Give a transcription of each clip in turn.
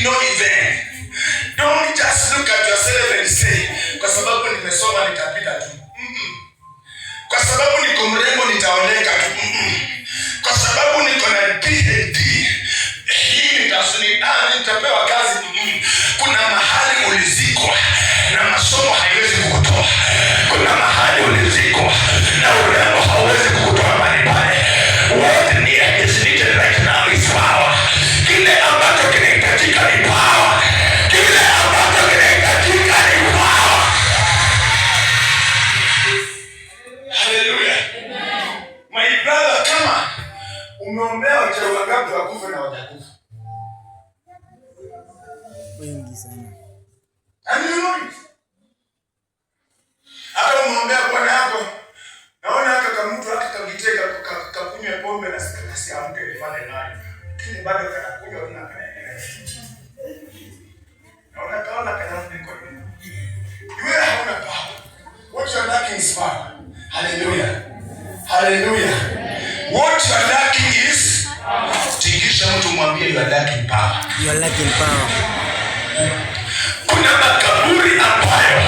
it no event. Don't just look at yourself and say, "Kwa sababu nimesoma nitapita tu." Kwa sababu niko mrembo nitaoleka tu. Kwa sababu niko na PhD hii nitapewa kazi. Kuna mahali ulizikwa na masomo haiwezi kukutoa. Kuna mahali ulizikwa na urembo hauwezi kukutoa mahali pale. What is needed right now is power. Kile ambacho kinahitajika ni power. Kile ambacho kinahitajika ni power. Haleluya. My brother, kama umeombea wachawi wangapi wakufe na wajakufa? Wengi sana. And you know it. Hata umeombea bwana yako, naona haka kamtu haka kagiteka kakunywa pombe na kasiamke nifanye nayo. Lakini bado kanakunywa tena kanaendelea. Naona kaona kanarudi kwa nyuma. Wewe hauna power. What you are lacking is power. Hallelujah. Hallelujah. What you are lacking is, tingisha mtu mwambie, "You are lacking power." You are lacking power. Kuna makaburi ambayo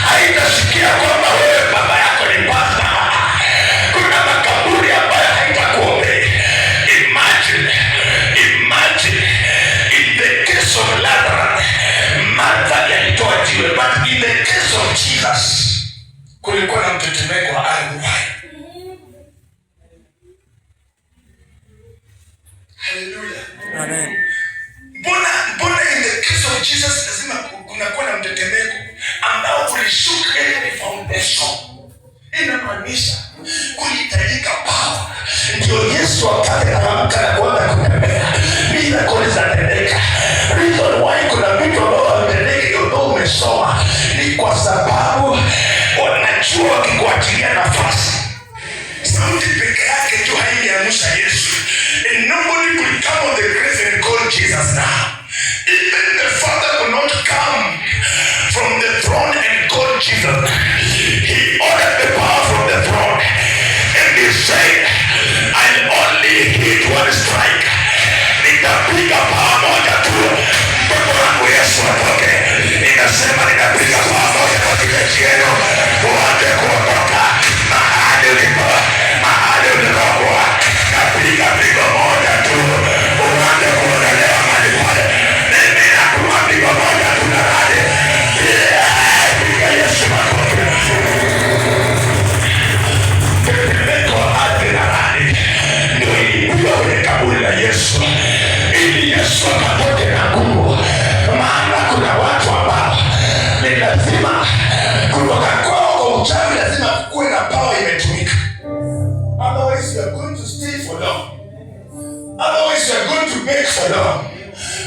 haitasikia kwamba wewe baba yako ni pasta. Kuna makaburi ambayo haitakuombea. Imagine, imagine in the case of Lazarus, Martha alitoa jiwe, but in the case of Jesus kulikuwa na mtetemeko wa ardhi. Why? Hallelujah. Amen. Mbona in the case of Jesus lazima kunakuwa na mtetemeko ambao ulishuka ile foundation? Inamaanisha kulihitajika power ndio Yesu apate kuamka na kuanza kutembea. Miracles zinatendeka. Reason why kuna vitu ambavyo havitendeki although umesoma ni kwa sababu wanajua wakikuachilia nafasi, sauti peke yake tu haingeamsha Yesu. And nobody could come on the grave and call Jesus now. Even the Father could not come from the throne and call Jesus. He ordered the power from the throne. And he said, "I'll only hit one strike. Nitapiga power moja tu, mtoto wangu Yesu atoke." Ninasema nitapiga power moja katika nchi yenu, uanze kuondoka mahali ulipo, mahali ulikokuwa. Napiga pigo moja tu, uanze kuondolewa mahali pale. Mimi natuma pigo moja tu na radi. Piga Yesu makofi. Tetemeko la ardhi na radi ndio ilipigwa kwenye kaburi la Yesu ili Yesu akatoke na nguvu. Maana kuna watu ambao ni lazima kutoka kwao kwa uchawi, lazima kuwe na power imetumika. Otherwise you are going to stay for long. Otherwise you are going to beg for long.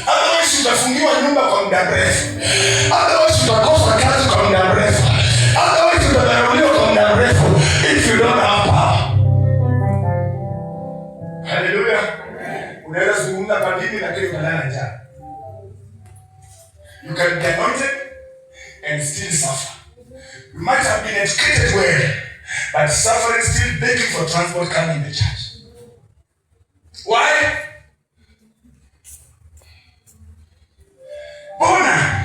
Otherwise utafungiwa nyumba kwa muda mrefu. Otherwise utakosa kazi kwa muda mrefu. Otherwise utadharauliwa kwa muda mrefu if you don't have power. Haleluya. Unaweza zungumza kwa dini lakini utalala njaa. You can be anointed and still suffer. You might have been educated well, but suffering, still begging for transport coming in the church. Why? Mbona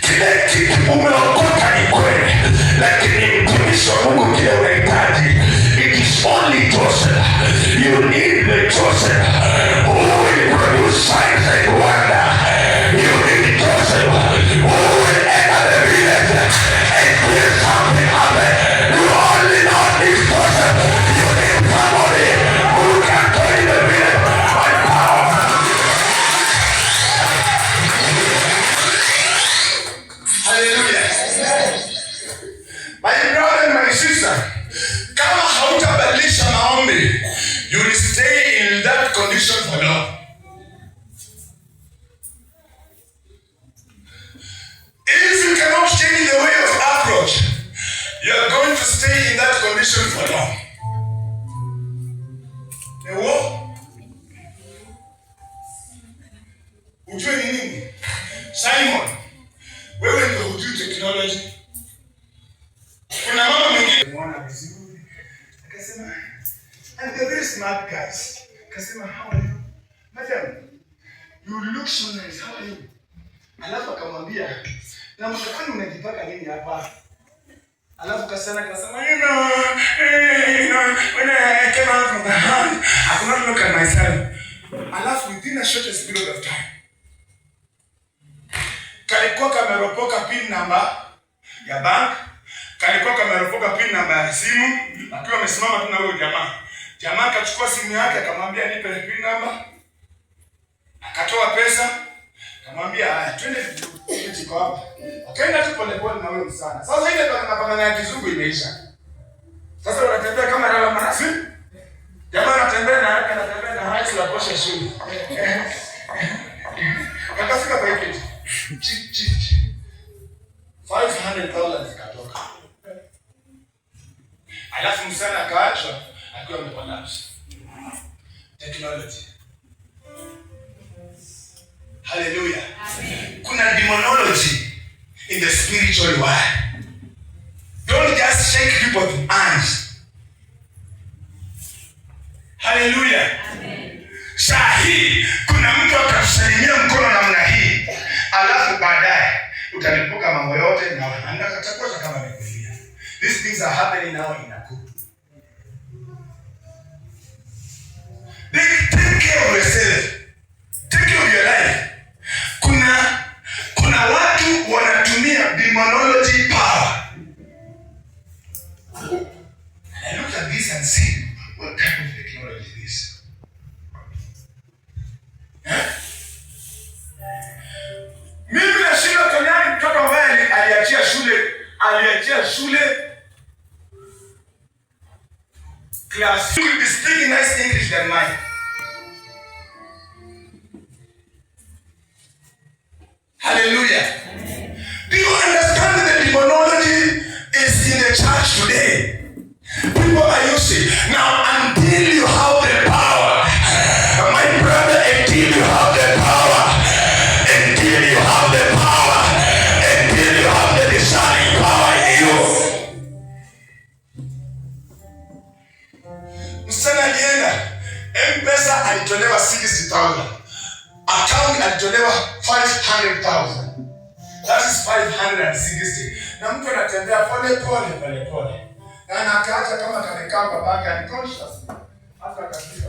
kile kitu umeokota ni kweli, lakini mtumishi wa Mungu, kile unahitaji, it is only Joseph. You need the Joseph who will produce signs and wonder. You need Joseph who will enter the village and see something happen. You only don't need Joseph. You need somebody who can turn the village by power. Hallelujah. My brother and my sister, kama hautabadilisha maombi, you will stay in that condition for long. If you cannot change the way of approach, you are going to stay in that condition for long. Ewo, ujue ni nini? Simon, wewe ndio hujui technology. Kuna mama mwingine muona vizuri, akasema, and they're very smart guys. Akasema, "How are you? Madam, you You look so nice. How are you?" Alafu akamwambia, "Na kwani unajipaka nini hapa?" Alafu kasichana kasema, "You know, when I came out from the house, I could not look at myself." Alafu within a shortest period of time, kalikuwa kameropoka PIN number ya bank, kalikuwa kameropoka PIN number ya simu, akiwa amesimama tu na huyo jamaa. Jamaa akachukua simu yake akamwambia, "Nipe PIN number." Akatoa pesa, akamwambia, "Haya, twende tiko hapa." Akaenda tu polepole na huyo msichana. Sasa ile pangana ya kizungu imeisha. Sasa wanatembea kama rala marasi. Jamaa anatembea na yake, anatembea na high la kosha shule. Akafika kwa kiti. Chi chi chi. 500,000 zikatoka. Alafu msichana akaachwa akiwa amecollapse. Technology. Hallelujah. Kuna demonology in the spiritual world. Don't just shake people's hands. Hallelujah. Saa hii kuna mtu atakusalimia mkono namna hii, alafu baadaye utalipuka mambo yote na atakuwa kama amekuibia. These things are happening now in Nakuru. Take care of yourself. Take care of your life. Kuna watu wanatumia demonology power. I look at this and see what type of technology is this. Eh? Mimi nashindwa Kanyari, mtoto ambaye aliachia shule class. You will be speaking nice English than mine. Hallelujah. Do you understand that the demonology is in the church today? People are using. Now, until you have the power, my brother, until you have the power, until you have the power, until you have the discerning power in you. Msichana alienda M-Pesa, alitolewa 60,000. Account alitolewa 500,000. That is 560. Na mtu anatembea pole pole pole pole. Na anakaacha kama kamekaa babake unconscious. Hata akafika.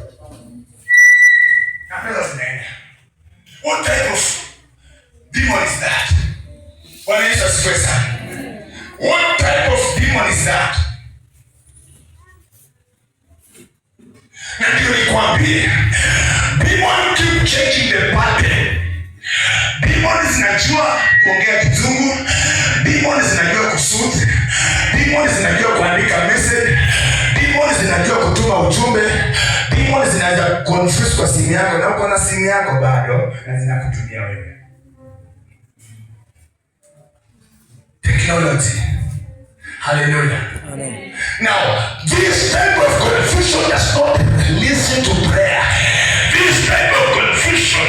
Na pesa zinaenda. What type of demon is that? Bwana Yesu asifiwe sana. What type of demon is that? Na ndio nikwambie, demon keep changing the pattern. Demon zinajua kuongea kizungu, demon zinajua kusuit, demon zinajua kuandika message, demon zinajua kutuma ujumbe, demon zinaweza confuse kwa simu yako na uko na simu yako bado na zinakutumia wewe. Technology. Hallelujah. Amen. Now, this type of confusion does not listen to prayer. This type of confusion